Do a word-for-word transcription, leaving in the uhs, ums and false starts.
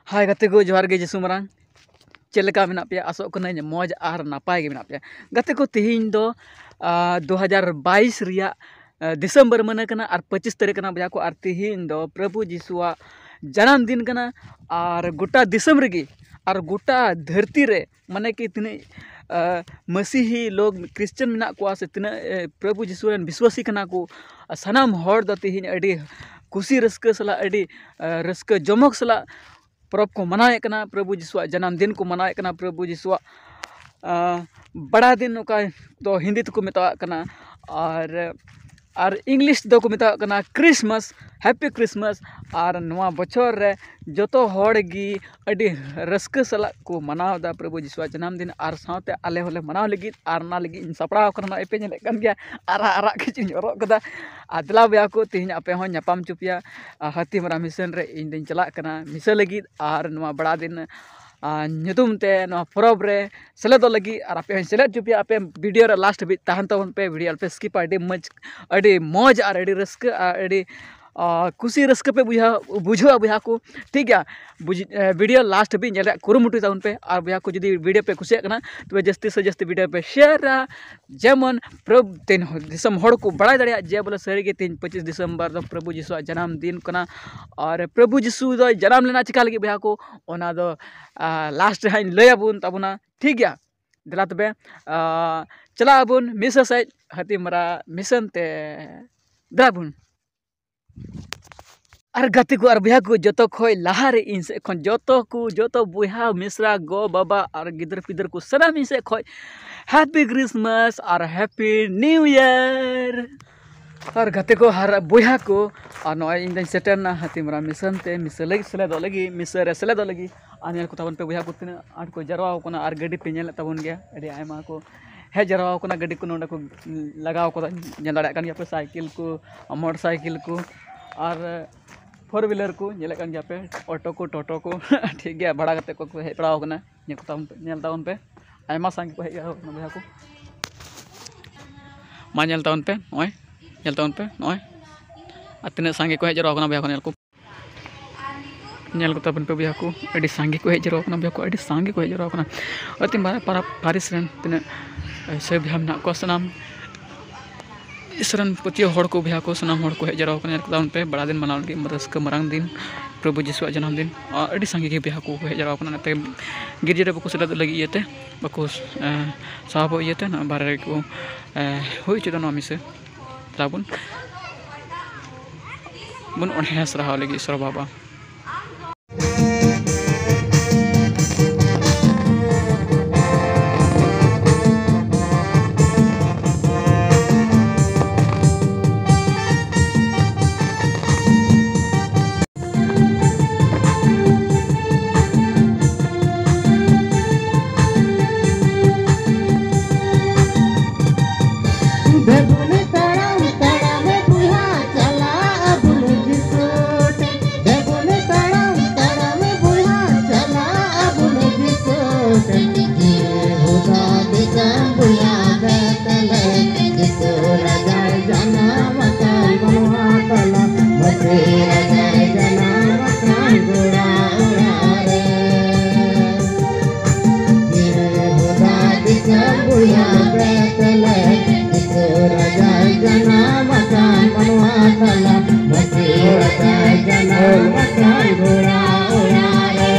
ᱦᱟᱭ ᱜᱟᱛᱮ ᱠᱚ, ᱡᱚᱦᱟᱨ ᱜᱮ ᱡᱤᱥᱩ ᱢᱟᱨᱟᱝ᱾ ᱪᱮᱫ ᱞᱮᱠᱟ ᱢᱮᱱᱟᱜ ᱯᱮᱭᱟ? ᱟᱥᱚᱜ ᱠᱟᱹᱱᱟᱹᱧ ᱢᱚᱡᱽ ᱟᱨ ᱱᱟᱯᱟᱭ ᱜᱮ ᱢᱮᱱᱟᱜ ᱯᱮᱭᱟ᱾ ᱜᱟᱛᱮ ᱠᱚ, ᱛᱮᱦᱮᱧ ᱫᱚ, ᱟ, ᱫᱩ ᱦᱟᱡᱟᱨ ᱵᱟᱭᱤᱥ ᱨᱮᱭᱟᱜ, ᱟ, ᱰᱤᱥᱮᱢᱵᱚᱨ ᱢᱟᱹᱦᱱᱟᱹ ᱠᱟᱱᱟ ᱟᱨ ᱯᱚᱸᱪᱤᱥ ᱛᱟᱹᱨᱤᱠᱷ ᱠᱟᱱᱟ ᱵᱚᱭᱦᱟ ᱠᱚ᱾ ᱟᱨ ᱛᱮᱦᱮᱧ ᱫᱚ ᱯᱨᱚᱵᱷᱩ ᱡᱤᱥᱩᱣᱟᱜ ᱡᱟᱱᱟᱢ ᱫᱤᱱ ᱠᱟᱱᱟ᱾ ᱟᱨ ᱜᱚᱴᱟ ᱫᱤᱥᱚᱢ ᱨᱮᱜᱮ ᱟᱨ ᱜᱚᱴᱟ ᱫᱷᱟᱹᱨᱛᱤ ᱨᱮ, ᱢᱟᱱᱮ ᱠᱤ ᱛᱤᱱᱟᱹᱜ, ᱟ, ᱢᱟᱹᱥᱤᱦᱤ ᱞᱳᱠ ᱠᱷᱨᱤᱥᱪᱟᱱ ᱢᱮᱱᱟᱜ ᱠᱚᱣᱟ ᱥᱮ ᱛᱤᱱᱟᱹᱜ, ᱮ, ᱯᱨᱚᱵᱷᱩ ᱡᱤᱥᱩ ᱨᱮᱱ ᱵᱤᱥᱣᱟᱥᱤ ᱠᱟᱱᱟ ᱠᱚ, ᱥᱟᱱᱟᱢ ᱦᱚᱲ ᱫᱚ ᱛᱮᱦᱮᱧ ᱟᱹᱰᱤ ᱠᱩᱥᱤ ᱨᱟᱹᱥᱠᱟᱹ ᱥᱟᱞᱟᱜ, ᱟᱹᱰᱤ, ᱟ, ᱨᱟᱹᱥᱠᱟᱹ ᱡᱚᱢᱚᱠ ᱥᱟᱞᱟᱜ ᱯᱚᱨᱚᱵᱽ ᱠᱚ ᱢᱟᱱᱟᱣᱮᱫ ᱠᱟᱱᱟ, ᱯᱨᱚᱵᱷᱩ ᱡᱤᱥᱩᱣᱟᱜ ᱡᱟᱱᱟᱢ ᱫᱤᱱ ᱠᱚ ᱢᱟᱱᱟᱣᱮᱫ ᱠᱟᱱᱟ, ᱯᱨᱚᱵᱷᱩ ᱡᱤᱥᱩᱣᱟᱜ, ᱟ, ᱵᱟᱲᱟ ᱫᱤᱱ, ᱚᱠᱟ ᱫᱚ ᱦᱤᱱᱫᱤ ᱛᱮᱠᱚ ᱢᱮᱛᱟᱣᱟᱜ ᱠᱟᱱᱟ, ᱟᱨ, ᱟᱨ ᱤᱝᱞᱤᱥ ᱫᱚᱠᱚ ᱢᱮᱛᱟᱣᱟᱜ ᱠᱟᱱᱟ ᱠᱨᱤᱥᱢᱟᱥ, ᱦᱮᱯᱤ ᱠᱨᱤᱥᱢᱟᱥ᱾ ᱟᱨ ᱱᱚᱣᱟ ᱵᱚᱪᱷᱚᱨ ᱨᱮ ᱡᱚᱛᱚ ᱦᱚᱲ ᱜᱮ ᱟᱹᱰᱤ ᱨᱟᱹᱥᱠᱟᱹ ᱥᱟᱞᱟᱜ ᱠᱚ ᱢᱟᱱᱟᱣ ᱮᱫᱟ ᱯᱨᱚᱵᱷᱩ ᱡᱤᱥᱩᱣᱟᱜ ᱡᱟᱱᱟᱢ ᱫᱤᱱ, ᱟᱨ ᱥᱟᱶᱛᱮ ᱟᱞᱮ ᱦᱚᱸᱞᱮ ᱢᱟᱱᱟᱣ ᱞᱟᱹᱜᱤᱫ, ᱟᱨ ᱚᱱᱟ ᱞᱟᱹᱜᱤᱫ ᱤᱧ ᱥᱟᱯᱲᱟᱣ ᱟᱠᱟᱱᱟ᱾ ᱱᱚᱜᱼᱚᱭ ᱯᱮ ᱧᱮᱞᱮᱫ ᱠᱟᱱ ᱜᱮᱭᱟ, ᱟᱨᱟᱜ ᱟᱨᱟᱜ ᱠᱤᱪᱨᱤᱡ ᱤᱧ ᱦᱚᱨᱚᱜ ᱠᱟᱫᱟ᱾ ᱟᱨ ᱫᱮᱞᱟ ᱵᱚᱭᱦᱟ ᱠᱚ, ᱛᱮᱦᱮᱧ ᱟᱯᱮ ᱦᱚᱸ ᱧᱟᱯᱟᱢ ᱦᱚᱪᱚ ᱯᱮᱭᱟ᱾ ᱟᱨ ᱦᱟᱹᱛᱤᱢᱟᱨᱟ ᱢᱤᱥᱚᱱ ᱨᱮ ᱤᱧ ᱫᱚᱧ ᱪᱟᱞᱟᱜ ᱠᱟᱱᱟ ᱢᱤᱥᱚᱱ ᱞᱟᱹᱜᱤᱫ, ᱟᱨ ᱱᱚᱣᱟ ᱵᱟᱲᱟ ᱫᱤᱱ, ᱟᱨ ᱧᱩᱛᱩᱢ ᱛᱮ ᱱᱚᱣᱟ ᱯᱚᱨᱚᱵᱽ ᱨᱮ ᱥᱮᱞᱮᱫᱚᱜ ᱞᱟᱹᱜᱤᱫ᱾ ᱟᱨ ᱟᱯᱮ ᱦᱚᱸᱧ ᱥᱮᱞᱮᱫ ᱦᱚᱪᱚ ᱯᱮᱭᱟ᱾ ᱟᱯᱮ ᱵᱷᱤᱰᱤᱭᱳ ᱨᱮ ᱞᱟᱥᱴ ᱦᱟᱹᱵᱤᱡ ᱛᱟᱦᱮᱱ ᱛᱟᱵᱚᱱ ᱯᱮ, ᱵᱷᱤᱰᱤᱭᱳ ᱟᱞᱚᱯᱮ ᱥᱠᱤᱯᱟ᱾ ᱟᱹᱰᱤ ᱢᱚᱡᱽ, ᱟᱹᱰᱤ ᱢᱚᱡᱽ ᱟᱨ ᱟᱹᱰᱤ ᱨᱟᱹᱥᱠᱟᱹ ᱟᱨ ᱟᱹᱰᱤ, ᱟ, ᱠᱩᱥᱤ ᱨᱟᱹᱥᱠᱟᱹ ᱯᱮ ᱵᱩᱡᱷᱟᱹᱣ, ᱵᱩᱡᱷᱟᱹᱣᱟ ᱵᱚᱭᱦᱟ ᱠᱚ, ᱴᱷᱤᱠ ᱜᱮᱭᱟ? ᱵᱩᱡᱽ-, ᱮ, ᱵᱷᱤᱰᱤᱭᱳ ᱞᱟᱥᱴ ᱦᱟᱹᱵᱤᱡ ᱧᱮᱞ ᱨᱮᱭᱟᱜ ᱠᱩᱨᱩᱢᱩᱴᱩᱭ ᱛᱟᱵᱚᱱ ᱯᱮ᱾ ᱟᱨ ᱵᱚᱭᱦᱟ ᱠᱚ, ᱡᱩᱫᱤ ᱵᱷᱤᱰᱤᱭᱳ ᱯᱮ ᱠᱩᱥᱤᱭᱟᱜ ᱠᱟᱱᱟ, ᱛᱚᱵᱮ ᱡᱟᱹᱥᱛᱤ ᱥᱮ ᱡᱟᱹᱥᱛᱤ ᱵᱷᱤᱰᱤᱭᱳ ᱯᱮ ᱥᱮᱭᱟᱨᱟ, ᱡᱮᱢᱚᱱ ᱯᱨᱚᱵ-, ᱛᱮᱦᱮᱧ ᱫᱤᱥᱚᱢ ᱦᱚᱲ ᱠᱚ ᱵᱟᱲᱟᱭ ᱫᱟᱲᱮᱭᱟᱜ ᱡᱮ ᱵᱚᱞᱮ ᱥᱟᱹᱨᱤᱜᱮ ᱛᱮᱦᱮᱧ ᱯᱚᱸᱪᱤᱥ ᱰᱤᱥᱮᱢᱵᱚᱨ ᱫᱚ ᱯᱨᱚᱵᱷᱩ ᱡᱤᱥᱩᱣᱟᱜ ᱡᱟᱱᱟᱢ ᱫᱤᱱ ᱠᱟᱱᱟ᱾ ᱟᱨ ᱯᱨᱚᱵᱷᱩ ᱡᱤᱥᱩ ᱫᱚᱭ ᱡᱟᱱᱟᱢ ᱞᱮᱱᱟ ᱪᱤᱠᱟ ᱞᱟᱹᱜᱤᱫ ᱵᱚᱭᱦᱟ ᱠᱚ, ᱚᱱᱟ ᱫᱚ, ᱟ, ᱞᱟᱥᱴ ᱨᱮ ᱦᱟᱸᱜ ᱤᱧ ᱞᱟᱹᱭ ᱟᱵᱚᱱ ᱛᱟᱵᱚᱱᱟ, ᱴᱷᱤᱠ ᱜᱮᱭᱟ? ᱫᱮᱞᱟ ᱛᱚᱵᱮ, ᱟ, ᱪᱟᱞᱟᱜ ᱟᱵᱚᱱ ᱢᱤᱥᱚᱱ ᱥᱮᱫ, ᱦᱟᱹᱛᱤᱢᱟᱨᱟ ᱢᱤᱥᱚᱱ ᱛᱮ᱾ ᱫᱮᱞᱟ ᱵᱚᱱ᱾ ᱟᱨ ᱜᱟᱛᱮ ᱠᱚ ᱟᱨ ᱵᱚᱭᱦᱟ ᱠᱚ, ᱡᱚᱛᱚ ᱠᱷᱚᱡ ᱞᱟᱦᱟ ᱨᱮ ᱤᱧ ᱥᱮᱫ ᱠᱷᱚᱱ ᱡᱚᱛᱚ ᱠᱚ, ᱡᱚᱛᱚ ᱵᱚᱭᱦᱟ ᱢᱤᱥᱨᱟ, ᱜᱚ ᱵᱟᱵᱟ ᱟᱨ ᱜᱤᱫᱟᱹᱨ ᱯᱤᱫᱟᱹᱨ ᱠᱚ, ᱥᱟᱱᱟᱢ ᱤᱧ ᱥᱮᱫ ᱠᱷᱚᱡ ᱦᱮᱯᱤ ᱠᱨᱤᱥᱢᱟᱥ ᱟᱨ ᱦᱮᱯᱤ ᱱᱤᱭᱩ ᱤᱭᱟᱨ᱾ ᱟᱨ ᱜᱟᱛᱮ ᱠᱚ ᱟᱨ ᱵᱚᱭᱦᱟ ᱠᱚ, ᱟᱨ ᱱᱚᱜᱼᱚᱭ ᱤᱧ ᱫᱚᱧ ᱥᱮᱴᱮᱨᱱᱟ ᱦᱟᱹᱛᱤᱢᱟᱨᱟ ᱢᱤᱥᱚᱱ ᱛᱮ, ᱢᱤᱥᱚᱱ ᱞᱟᱹᱜᱤᱫ ᱥᱮᱞᱮᱫᱚᱜ ᱞᱟᱹᱜᱤᱫ, ᱢᱤᱥᱚᱱ ᱨᱮ ᱥᱮᱞᱮᱫᱚᱜ ᱞᱟᱹᱜᱤᱫ᱾ ᱟᱨ ᱧᱮᱞ ᱠᱚ ᱛᱟᱵᱚᱱ ᱯᱮ ᱵᱚᱭᱦᱟ ᱠᱚ, ᱛᱤᱱᱟᱹᱜ ᱟᱸᱴ ᱠᱚ ᱡᱟᱨᱣᱟ ᱟᱠᱟᱱᱟ᱾ ᱟᱨ ᱜᱟᱹᱰᱤ ᱯᱮ ᱧᱮᱞᱮᱫ ᱛᱟᱵᱚᱱ ᱜᱮᱭᱟ, ᱟᱹᱰᱤ ᱟᱭᱢᱟ ᱠᱚ ᱦᱮᱡ ᱡᱟᱨᱣᱟ ᱟᱠᱟᱱᱟ, ᱜᱟᱹᱰᱤ ᱠᱚ ᱱᱚᱰᱮ ᱠᱚ ᱞᱟᱜᱟᱣ ᱠᱟᱫᱟ, ᱧᱮᱞ ᱫᱟᱲᱮᱭᱟᱜ ᱠᱟᱱ ᱜᱮᱭᱟ ᱯᱮ, ᱥᱟᱭᱠᱮᱞ ᱠᱚ, ᱢᱚᱴᱚᱨ ᱥᱟᱭᱠᱮᱞ ᱠᱚ, ᱟᱨ ᱯᱷᱳᱨ ᱦᱩᱭᱞᱟᱨ ᱠᱚ ᱧᱮᱞᱮᱫ ᱠᱟᱱ ᱜᱮᱭᱟ ᱯᱮ, ᱚᱴᱳ ᱠᱚ, ᱴᱳᱴᱳ ᱠᱚ ᱴᱷᱤᱠ ᱜᱮᱭᱟ, ᱵᱷᱟᱲᱟ ᱠᱟᱛᱮ ᱠᱚ ᱦᱮᱡ ᱵᱟᱲᱟᱣ ᱟᱠᱟᱱᱟ᱾ ᱧᱮᱞ ᱠᱚ ᱛᱟᱵᱚᱱ ᱯᱮ, ᱧᱮᱞ ᱛᱟᱵᱚᱱ ᱯᱮ, ᱟᱭᱢᱟ ᱥᱟᱸᱜᱮ ᱠᱚ ᱦᱮᱡ ᱡᱟᱨᱣᱟ ᱟᱠᱟᱱᱟ ᱵᱚᱭᱦᱟ ᱠᱚ᱾ ᱢᱟ ᱧᱮᱞ ᱛᱟᱵᱚᱱ ᱯᱮ ᱱᱚᱜᱼᱚᱭ, ᱧᱮᱞ ᱛᱟᱵᱚᱱ ᱯᱮ ᱱᱚᱜᱼᱚᱭ, ᱟᱨ ᱛᱤᱱᱟᱹᱜ ᱥᱟᱸᱜᱮ ᱠᱚ ᱦᱮᱡ ᱡᱟᱨᱣᱟ ᱟᱠᱟᱱᱟ ᱵᱚᱭᱦᱟ ᱠᱚ, ᱧᱮᱞ ᱠᱚ᱾ ᱧᱮᱞ ᱠᱚ ᱛᱟᱵᱚᱱ ᱯᱮ ᱵᱚᱭᱦᱟ ᱠᱚ, ᱟᱹᱰᱤ ᱥᱟᱸᱜᱮ ᱠᱚ ᱦᱮᱡ ᱡᱟᱨᱣᱟ ᱠᱟᱱᱟ ᱵᱚᱭᱦᱟ ᱠᱚ, ᱟᱹᱰᱤ ᱥᱟᱸᱜᱮ ᱠᱚ ᱦᱮᱡ ᱡᱟᱨᱣᱟ ᱠᱟᱱᱟ᱾ ᱟᱹᱛᱤᱧ ᱵᱟᱨ ᱯᱟᱨᱟ-, ᱯᱟᱹᱨᱤᱥ ᱨᱮᱱ ᱛᱤᱱᱟᱹᱜ, ᱮ, ᱥᱟᱹᱭ ᱵᱚᱭᱦᱟ ᱢᱮᱱᱟᱜ ᱠᱚᱣᱟ, ᱥᱟᱱᱟᱢ ᱤᱥᱚᱨ ᱨᱮᱱ ᱯᱟᱹᱛᱭᱟᱹᱣ ᱦᱚᱲ ᱠᱚ ᱵᱚᱭᱦᱟ ᱠᱚ, ᱥᱟᱱᱟᱢ ᱦᱚᱲ ᱠᱚ ᱦᱮᱡ ᱡᱟᱨᱣᱟ ᱠᱟᱱᱟ᱾ ᱧᱮᱞ ᱠᱚ ᱛᱟᱵᱚᱱ ᱯᱮ, ᱵᱟᱲᱟ ᱫᱤᱱ ᱢᱟᱱᱟᱣ ᱞᱟᱹᱜᱤᱫ ᱨᱟᱹᱥᱠᱟᱹ ᱢᱟᱨᱟᱝ ᱫᱤᱱ, ᱯᱨᱚᱵᱷᱩ ᱡᱤᱥᱩᱣᱟᱜ ᱡᱟᱱᱟᱢ ᱫᱤᱱ᱾ ᱟᱨ ᱟᱹᱰᱤ ᱥᱟᱸᱜᱮ ᱜᱮ ᱵᱚᱭᱦᱟ ᱠᱚ ᱦᱮᱡ ᱡᱟᱨᱣᱟ ᱠᱟᱱᱟ᱾ ᱚᱱᱟᱛᱮ ᱜᱤᱨᱡᱟᱹ ᱨᱮ ᱵᱟᱠᱚ ᱥᱮᱞᱮᱫᱚᱜ ᱞᱟᱹᱜᱤᱫ ᱤᱭᱟᱹᱛᱮ ᱵᱟᱠᱚ, ᱮ, ᱥᱟᱦᱟᱵᱚᱜ ᱤᱭᱟᱹᱛᱮ ᱱᱚᱣᱟ ᱵᱟᱦᱨᱮ ᱨᱮᱠᱚ, ᱮ, ᱦᱩᱭ ᱦᱚᱪᱚᱭᱮᱫᱟ ᱱᱚᱣᱟ ᱢᱤᱥᱟᱹ᱾ ᱛᱟᱵᱚᱱ ᱵᱚᱱ ᱚᱬᱦᱮ ᱥᱟᱨᱦᱟᱣ ᱞᱟᱹᱜᱤᱫ ᱤᱥᱚᱨ ᱵᱟᱵᱟ᱾ ᱫᱮᱵᱩᱱ ᱛᱟᱲᱟᱢ ᱛᱟᱲᱟᱢ ᱵᱚᱭᱦᱟ ᱪᱟᱞᱟᱜ ᱟᱵᱚᱱ ᱡᱤᱥᱩ ᱴᱷᱮᱱ᱾ ᱫᱮᱵᱩᱱ ᱛᱟᱲᱟᱢ ᱛᱟᱲᱟᱢ ᱵᱚᱭᱦᱟ ᱪᱟᱞᱟᱜ ᱟᱵᱚᱱ ᱡᱤᱥᱩ ᱴᱷᱮᱱ᱾ ᱡᱤᱦᱩᱫᱟ ᱫᱤᱥᱚᱢ ᱵᱚᱭᱦᱟ ᱵᱮᱛᱞᱮᱦᱮᱢ, ᱡᱤᱥᱩ ᱨᱟᱡᱟᱭ ᱡᱟᱱᱟᱢ ᱟᱠᱟᱱ ᱢᱟᱱᱣᱟ ᱛᱟᱞᱟ᱾ ᱢᱟᱹᱥᱤ ᱨᱟᱡᱟᱭ ᱡᱟᱱᱟᱢ ᱟᱠᱟᱱ ᱜᱚᱲᱟ ᱚᱲᱟᱜ ᱨᱮ᱾ ᱡᱤᱦᱩᱫᱟ ᱫᱤᱥᱚᱢ ᱵᱚᱭᱦᱟ ᱵᱮᱛᱞᱮᱦᱮᱢ, ᱡᱤᱥᱩ ᱨᱟᱡᱟᱭ ᱡᱟᱱᱟᱢ ᱟᱠᱟᱱ ᱢᱟᱱᱣᱟ ᱛᱟᱞᱟ᱾ ᱢᱟᱹᱥᱤ ᱨᱟᱡᱟᱭ ᱡᱟᱱᱟᱢ ᱟᱠᱟᱱ ᱜᱚᱲᱟ ᱚᱲᱟᱜ ᱨᱮ᱾